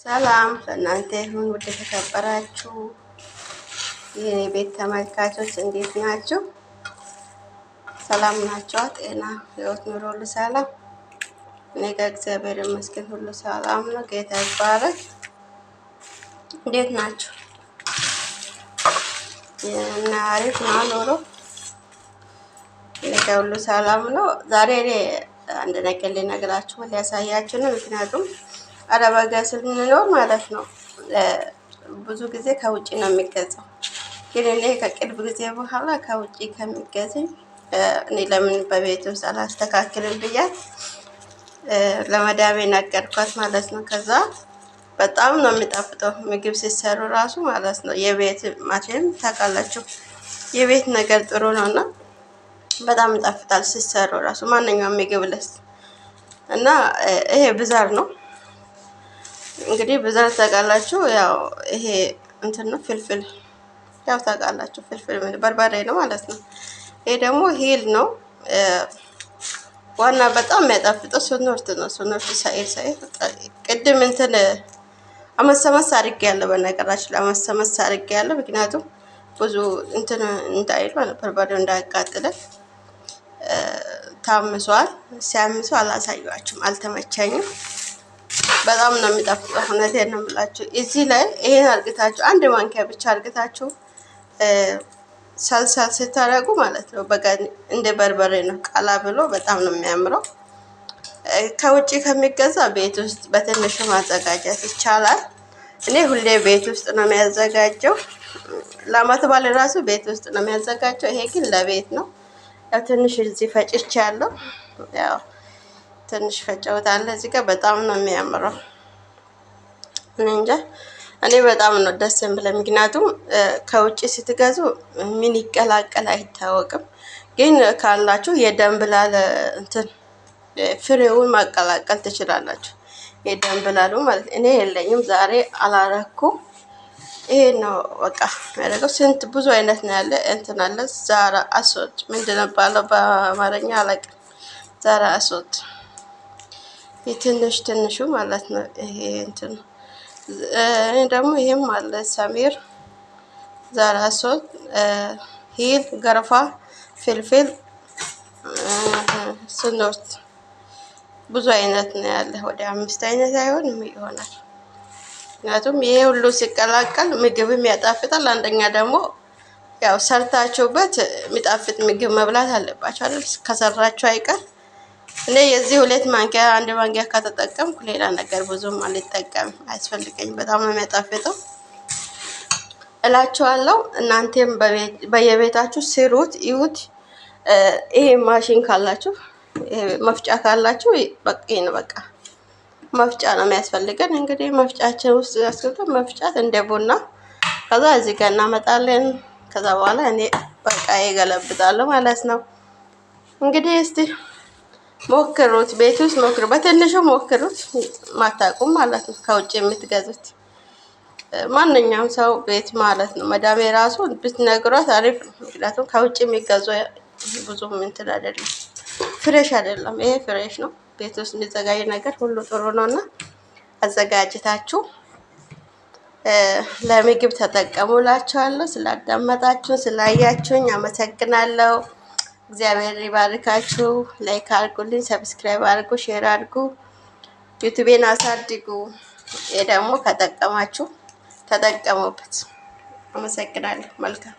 ሰላም ለእናንተ ይሁን። ውድ የተከበራችሁ የኔ ቤት ተመልካቾች እንዴት ናችሁ? ሰላም ናችሁ? ጤና፣ ህይወት፣ ኑሮ ሁሉ ሰላም? እኔ ጋር እግዚአብሔር ይመስገን ሁሉ ሰላም ነው። ጌታ ይባረክ። እንዴት ናችሁ? እና አሪፍ ነው ኑሮ። እኔ ጋር ሁሉ ሰላም ነው። ዛሬ እኔ አንድ ነገር ልነግራችሁ ሊያሳያችሁ ነው። ምክንያቱም አረብ ሀገር ስንኖር ማለት ነው ብዙ ጊዜ ከውጭ ነው የሚገዛው። ግን እኔ ከቅርብ ጊዜ በኋላ ከውጭ ከሚገዝኝ እኔ ለምን በቤት ውስጥ አላስተካክልም ብያት ለመዳሜ ነገርኳት ማለት ነው። ከዛ በጣም ነው የሚጣፍጠው ምግብ ሲሰሩ ራሱ ማለት ነው። የቤት ማቼም ታውቃላችሁ የቤት ነገር ጥሩ ነው እና በጣም ይጣፍጣል ሲሰሩ ራሱ ማንኛውም ምግብ ለስ እና ይሄ ብዛር ነው እንግዲህ ብዛር ታውቃላችሁ። ያው ይሄ እንትን ነው فلفل፣ ያው ታውቃላችሁ فلفل በርበሬ ነው ማለት ነው። ይሄ ደግሞ هيل ነው። ዋና በጣም የሚያጣፍጠው ስኖርት ነው። ስኖርት ሳይል ሳይል ቅድም እንትን አመሰመስ አድርጌ ያለው በነገራችን ላይ አመሰመስ አድርጌ ያለው ምክንያቱም ብዙ እንትን እንዳይል ማለት በርበሬው እንዳያቃጥለን ታምሷል። ሲያምሱ አላሳያችሁም፣ አልተመቸኝም። በጣም ነው የሚጣፍጠው። እውነቴን ነው የምላችሁ። እዚህ ላይ ይሄን አርግታችሁ አንድ ማንኪያ ብቻ አርግታችሁ ሳልሳል ስታደርጉ ማለት ነው በቃ እንደ በርበሬ ነው ቀላ ብሎ በጣም ነው የሚያምረው። ከውጭ ከሚገዛ ቤት ውስጥ በትንሹ ማዘጋጀት ይቻላል። እኔ ሁሌ ቤት ውስጥ ነው የሚያዘጋጀው። ለአመት በዓል ራሱ ቤት ውስጥ ነው የሚያዘጋጀው። ይሄ ግን ለቤት ነው። ያው ትንሽ እዚህ ፈጭቼ ያለው ያው ትንሽ ፈጨውታለሁ። እዚህ ጋር በጣም ነው የሚያምረው። እኔ እንጃ እኔ በጣም ነው ደስ የሚለኝ። ምክንያቱም ከውጭ ስትገዙ ምን ይቀላቀል አይታወቅም። ግን ካላችሁ የደንብላል እንትን ፍሬውን ማቀላቀል ትችላላችሁ። የደንብላሉ ማለት እኔ የለኝም ዛሬ አላረኩም። ይሄ ነው በቃ የሚያደርገው። ስንት ብዙ አይነት ነው ያለ እንትን አለ። ዛራ አስወጥ ምንድን ነው ባለው በአማርኛ አላውቅም። ዛራ አስወጥ የትንሽ ትንሹ ማለት ነው። ይሄ እንትን ደግሞ ይሄም አለ ሰሚር ዛራ አስወጥ፣ هيل፣ قرفة፣ فلفل፣ ስኖርት ብዙ አይነት ነው ያለ። ወደ አምስት አይነት አይሆንም ይሆናል። ምክንያቱም ይሄ ሁሉ ሲቀላቀል ምግብም ያጣፍጣል። አንደኛ ደግሞ ያው ሰርታችሁበት የሚጣፍጥ ምግብ መብላት አለባችሁ አይደል? ከሰራችሁ አይቀር እኔ የዚህ ሁለት ማንኪያ አንድ ማንኪያ ከተጠቀምኩ ሌላ ነገር ብዙም አልጠቀምም፣ አያስፈልገኝም። በጣም ነው የሚያጣፍጠው እላችኋለሁ። እናንተም በየቤታችሁ ስሩት፣ ይዩት። ይሄ ማሽን ካላችሁ ይሄ መፍጫ ካላችሁ በቃ ነው በቃ መፍጫ ነው የሚያስፈልገን። እንግዲህ መፍጫችን ውስጥ አስገብተን መፍጫት እንደ ቡና። ከዛ እዚህ ጋር እናመጣለን። ከዛ በኋላ እኔ በቃ እገለብጣለሁ ማለት ነው። እንግዲህ እስቲ ሞክሩት፣ ቤት ውስጥ ሞክሩ፣ በትንሹ ሞክሩት። ማታውቁም ማለት ነው ከውጭ የምትገዙት ማንኛውም ሰው ቤት ማለት ነው። መዳሜ ራሱ ብትነግሯት አሪፍ ነው። ምክንያቱም ከውጭ የሚገዙ ብዙም እንትን አይደለም፣ fresh አይደለም። ይሄ fresh ነው። ቤት ውስጥ የሚዘጋጅ ነገር ሁሉ ጥሩ ነው እና አዘጋጅታችሁ ለምግብ ተጠቀሙላችኋለሁ። ስላዳመጣችሁን ስላያችሁኝ አመሰግናለሁ። እግዚአብሔር ይባርካችሁ። like አድርጉልኝ፣ subscribe አድርጉ፣ share አድርጉ፣ ዩቲዩቤን አሳድጉ። ይሄ ደግሞ ከጠቀማችሁ ተጠቀሙበት። አመሰግናለሁ። መልካም